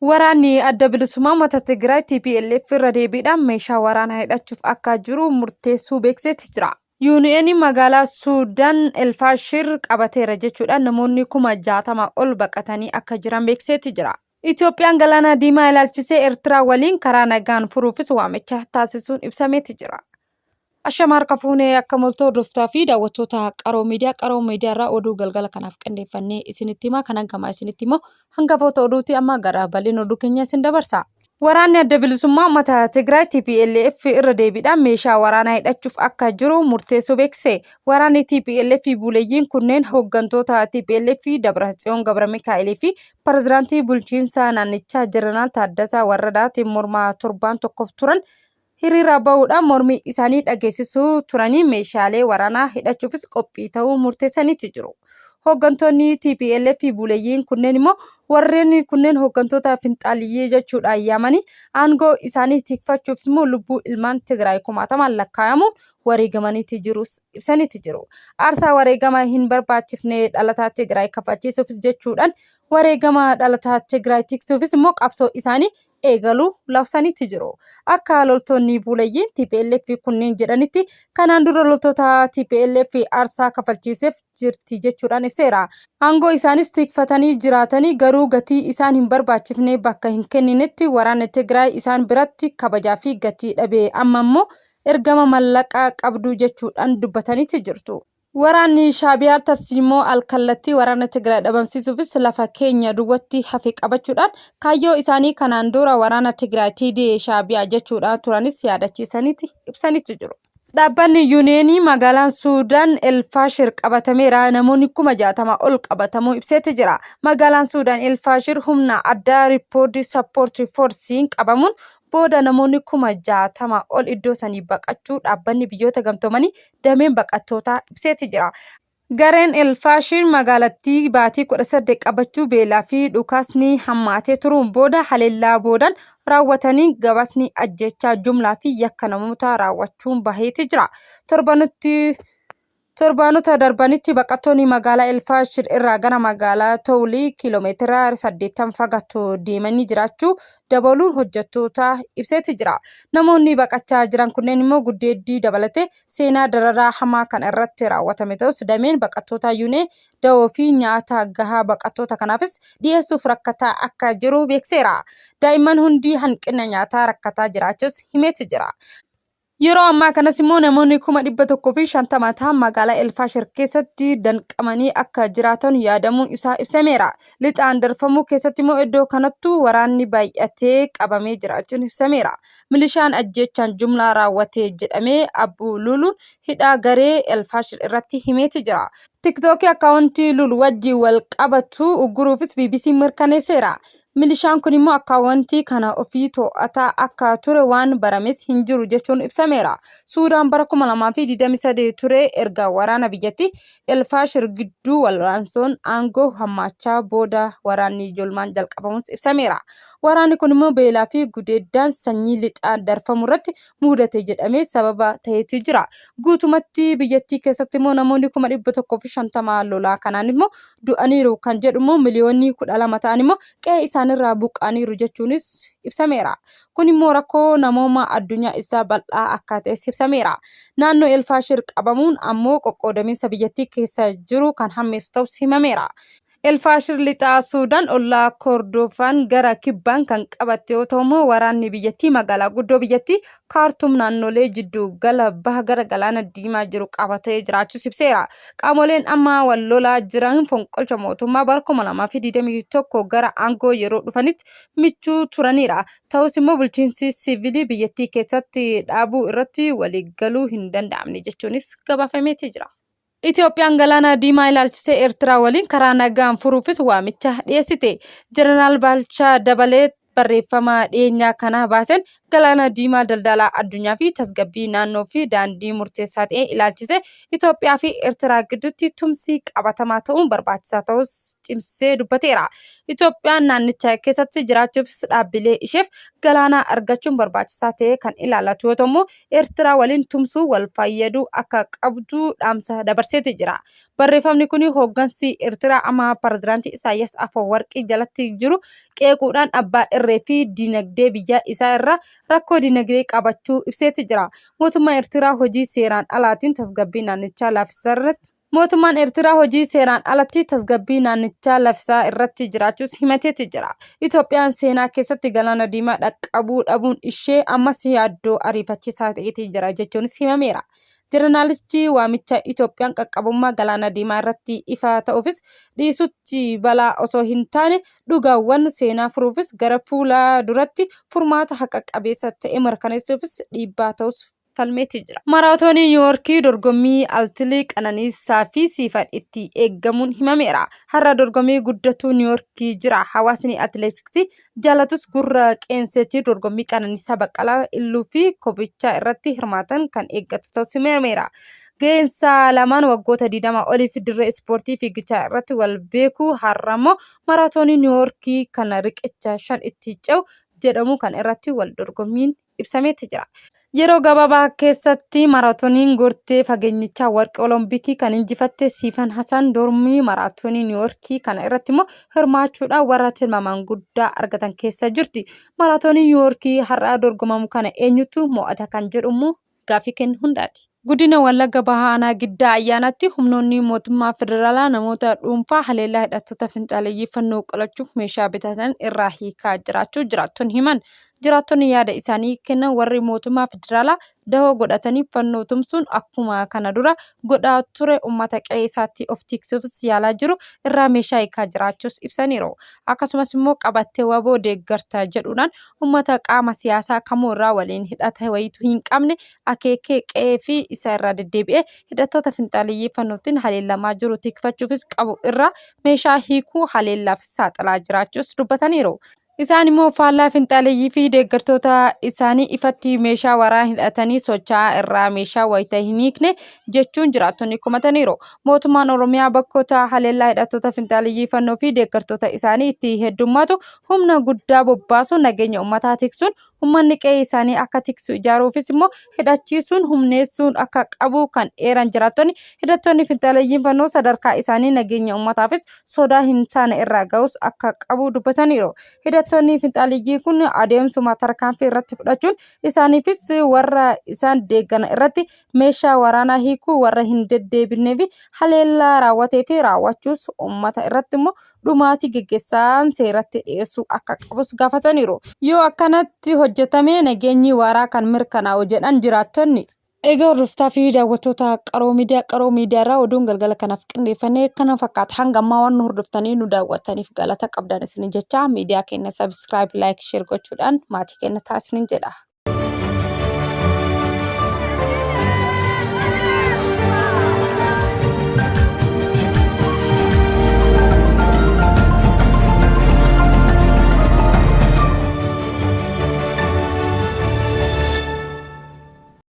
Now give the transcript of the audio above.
Waraanni Adda Bilisummaa Uummata Tigraay TPLF irra deebiidhaan meeshaa waraanaa hidhachuuf akka jiru murteessuu beeksiseeti jira. UN magaalaa Suudaan Elfaashir qabateera jechuudhaan namoonni 60,000 ol baqatanii akka jiran beeksiseeti jira. Itoophiyaan Galaana Diimaa ilaalchisee Eertiraa waliin karaa nagaan furuufis waamicha taasisuun ibsameeti jira. Ashama harka fuunee akka moltoo hordoftaa fi daawwattoota Qaroo Miidiyaa. Qaroo Miidiyaa irraa oduu galgala kanaaf qindeeffannee isinitti himaa. Kan hangamaa isinitti immoo hangafoota oduuti amma gara bal'ina oduu keenya isin dabarsa. Waraanni Adda Bilisummaa Uummata Tigraay TPLF irra deebiidhaan meeshaa waraanaa hidhachuuf akka jiru murteessuu beeksise. Waraanni TPLF buleeyyiin kunneen hooggantoota TPLF Dabratsiyoon Gabramikaa'elii fi pirezidaantii bulchiinsa naannichaa Jeneraal Taaddasaa Warradaatiin mormaa torbaan tokkoof turan hiriira ba'uudhaan mormii isaanii dhageessisuu turanii meeshaalee waraanaa hidhachuufis qophii ta'uu murteessaniiti jiru. Hooggantoonni TPLF buleeyyiin kunneen immoo warreen kunneen hooggantoota finxaaliyyii jechuudhaan yaamanii aangoo isaanii tikfachuuf immoo lubbuu ilmaan Tigraay kumaatamaan lakkaa'amu wareegamaniiti jirus ibsaniiti jiru. Aarsaa wareegama hin barbaachifne dhalataa Tigraay kafalchiisuufis jechuudhaan wareegama dhalataa Tigraay tiksuufis immoo qabsoo isaanii eegaluu labsaniiti jiru. Akka loltoonni buleeyyiin TPLF kunneen jedhanitti kanaan dura loltoota TPLF aarsaa kafalchiiseef jirti jechuudhaan ibseera. Aangoo isaanis tikfatanii jiraatanii garuu gatii isaan hin barbaachifne bakka hin kenninetti waraana Tigraay isaan biratti kabajaa fi gatii dhabe amma immoo ergama mallaqaa qabdu jechuudhaan dubbataniiti jirtu. Waraanni Shaabiyaa tarsiimoo al-kallattii waraana Tigraay dhabamsiisuufis lafa keenya duwwatti hafe qabachuudhaan kaayyoo isaanii kanaan dura waraana Tigraay TDA Shaabiyaa jechuudhaan turanis yaadachiisaniiti ibsanitti jiru. Dhaabbanni Yuuniyeenii magaalaan Suudaan Elfaashir qabatameera namoonni 60,000 ol qabatamuu ibseeti jira. Magaalaan Suudaan Elfaashir humna addaa Riippoordi Sappoorti Foorsiin qabamuun booda namoonni 60,000 ol iddoo sanii baqachuu dhaabbanni biyyoota gamtoomanii dameen baqattootaa ibseeti jira. Gareen El Faashir magaalattii baatii 18 qabachuu beelaa fi dhukaasni hammaatee turuun booda haleellaa boodaan raawwatanii gabaasni ajjeechaa jumlaa fi yakka namoota raawwachuun baheeti jira. Torbanutti Torbaanota darbanitti baqattoonni magaalaa El Faashir irraa gara magaalaa Towlii kiiloomeetira 80 fagaatu deemanii jiraachuu dabaluun hojjettoota ibseeti jira. Namoonni baqachaa jiran kunneen immoo guddeeddii dabalatee seenaa dararaa hamaa kan irratti raawwatame ta'us dameen baqattoota yuunee dawoo fi nyaata gahaa baqattoota kanaafis dhiyeessuuf rakkataa akka jiru beekseera. Daa'imman hundi hanqina nyaataa rakkataa jiraachuus himeeti jira. Yeroo ammaa kanas immoo namoonni 150,000 ta'an magaalaa Elfaashir keessatti danqamanii akka jiraatan yaadamuun isaa ibsameera. Lixaan darfamuu keessatti immoo iddoo kanattu waraanni baay'atee qabamee jiraachuun ibsameera. Milishaan ajjeechaan jumlaa raawwate jedhamee Abbuu Luluun hidhaa garee Elfaashir irratti himeeti jira. Tiktookii akkaawuntii Lul wajjin wal qabatu ugguruufis BBC mirkaneesseera. Milishaan kun immoo akkaawwantii kana ofii to'ataa akka ture waan barames hin jiru jechuun ibsameera. Suudaan bara 2023 ture erga waraana biyyattii Elfaashir gidduu wal'aansoon aangoo hammaachaa booda waraanni julmaan jalqabamus ibsameera. Waraanni kun immoo beelaa fi gudeeddaan sanyii lixaan darfamu irratti mudate jedhamee sababa ta'eetu jira. Guutumatti biyyattii keessatti immoo namoonni 150,000 lolaa kanaan immoo du'aniiru kan jedhu immoo miliyoonni 12 ta'an immoo qe'ee isaanirraa buqqa'aniiru jechuunis ibsameera. Kun immoo rakkoo namooma addunyaa isaa bal'aa akka ta'es ibsameera. Naannoo Elfaashir qabamuun ammoo qoqqoodaminsa biyyattii keessa jiru kan hammeessu ta'us himameera. Elfaashir lixaa Suudaan ollaa Kordofaan gara kibbaan kan qabatte yoo ta'u immoo waraanni biyyattii magaalaa guddoo biyyattii Kaartuum naannolee jiddu gala baha gara galaana diimaa jiru qabatee jiraachuus ibseera. Qaamoleen amma wal lolaa jiran fonqolcha mootummaa bara 2021 gara aangoo yeroo dhufanitti michuu turanidha. Ta'us immoo bulchiinsi siivilii biyyattii keessatti dhaabuu irratti waliigaluu hin danda'amne jechuunis gabaafameetii jira. Itoophiyaan Galaana Diimaa ilaalchisee Eertiraa waliin karaa nagaan furuufis waamicha dhiyeessite. Jeneraal Baalchaa Dabalee Barreeffama dhiyeenyaa kana baaseen Galaana Diimaa daldala addunyaa fi tasgabbii naannoo fi daandii murteessaa ta'e ilaalchisee Itoophiyaa fi Eertiraa gidduutti tumsi qabatamaa ta'uun barbaachisaa ta'us cimsee dubbateera. Itoophiyaan naannicha keessatti jiraachuufis dhaabbilee isheef galaana argachuun barbaachisaa ta'e kan ilaallatu yoo ta'u, Eertiraa waliin tumsuu wal fayyaduu akka qabdu dhaamsa dabarseeti jira. Barreeffamni kun hooggansi Eertiraa amma pirezidaantii Isaayyaas Afawarqii jalatti jiru qeequudhaan abbaa irree fi dinagdee biyya isaa irra rakkoo dinagdee qabachuu ibseeti jira. Mootummaa Eertiraa hojii seeraan alaatiin tasgabbii naannichaa laaffisaa irratti Mootummaan Eertiraa hojii seeraan alatti tasgabbii naannichaa laffisaa irratti jiraachuus himateeti jira. Itoophiyaan seenaa keessatti Galaana Diimaa dhaqqabuu dhabuun ishee ammas yaaddoo ariifachiisaa ta'eeti jira jechuunis himameera. Jeneraalichi waamicha Itoophiyaan qaqqabummaa Galaana Diimaa irratti ifa ta'uufis dhiisutti balaa osoo hin taane dhugaawwan seenaa furuufis gara fuula duratti furmaata haqa qabeessa ta'e mirkaneessuufis dhiibbaa ta'us falmeeti jira. Maraatoonii Niiwoorkii dorgommii Altilii Qananiisaa fi Siifan itti eeggamuun himameera. Har'a dorgommii guddatu Niiwoorkii jira. Hawaasni atileetiksii jaalatus gurra qeenseetti dorgommii Qananiisaa Baqqalaa Illuu fi Kobichaa irratti hirmaatan kan eeggatu ta'us himameera. Ga'eensaa lamaan waggoota 20 oliif dirree ispoortii fiigichaa irratti wal beeku har'a immoo maraatoonii Niiwoorkii kan riqicha 5 itti ce'u jedhamu kan irratti wal dorgommiin ibsameeti jira. Yeroo gabaabaa keessatti maraatooniin gortee fageenyichaa warqee olompikii kan injifatte Siifan Hasan dormii maraatoonii Niiwoorkii kana irratti immoo hirmaachuudhaan warra tilmaamaan guddaa argatan keessa jirti. Maraatoonii Niiwoorkii har'a dorgomamu kana eenyutu mo'ata kan jedhu immoo gaaffii kennu hundaati. Godina Wallagga Bahaa Aanaa Giddaa Ayyaanaatti humnoonni mootummaa federaalaa namoota dhuunfaa haleellaa hidhattoota finxaaleyyii fannoo qolachuuf meeshaa bitatan irraa hiikaa jiraachuu jiraattonni himan. Jiraattonni yaada isaanii kennan warri mootummaa federaalaa dahoo godhatanii fannoo tumsuun akkuma kana dura godhaa ture uummata qe'ee isaatti of tiksuufis yaalaa jiru irraa meeshaa hiikaa jiraachuus ibsaniiru. Akkasumas immoo qabattee waboo deeggarta jedhuudhaan uummata qaama siyaasaa kamuu irraa waliin hidhata wayiitu hin qabne akeekee qe'ee fi isa irraa deddeebi'ee hidhattoota finxaaleyyii fannootiin haleellamaa jiru tikfachuufis qabu irraa meeshaa hiikuu haleellaaf saaxilaa jiraachuus dubbataniiru. Isaan immoo faallaa finxaaleyyii fi deeggartoota isaanii ifatti meeshaa waraana hidhatanii socho'aa irraa meeshaa wayita hin hiikne jechuun jiraattonni komataniiru. Mootummaan Oromiyaa bakkoota haleellaa hidhattoota finxaaleyyii fannoo fi deeggartoota isaanii itti heddummaatu humna guddaa bobbaasuun nageenya uummataa tiksuun Ummanni qe'ee isaanii akka tiksu ijaaruufis immoo hidhachiisuun humneessuun akka qabu kan eeran jiraattonni, hidhattoonni finxaaleyyiin fannoo sadarkaa isaanii nageenya ummataafis sodaa hin taane irraa ga'uus akka qabu dubbataniiru. Hidhattoonni finxaaleyyii kun adeemsuma tarkaanfii irratti fudhachuun isaaniifis warra isaan deeggaran irratti meeshaa waraanaa hiikuu warra hin deddeebinee fi haleellaa raawwatee fi raawwachuus ummata irratti immoo dhumaatii geggeessaan seeratti dhiyeessuu akka qabus gaafataniiru. Yoo akkanatti hojjetame nageenyi waaraa kan mirkanaa'u jedhan jiraattonni. Egaa hordoftaa fi daawwattoota Qaroo Miidiyaa Qaroo Miidiyaa irraa oduun galgala kanaaf qindeeffannee kana fakkaata. Hanga ammaa waan nu hordoftanii nu daawwattaniif galata qabdan isin jecha miidiyaa keenya subscribe, like, share gochuudhaan maatii keenya ta'a isinin jedha.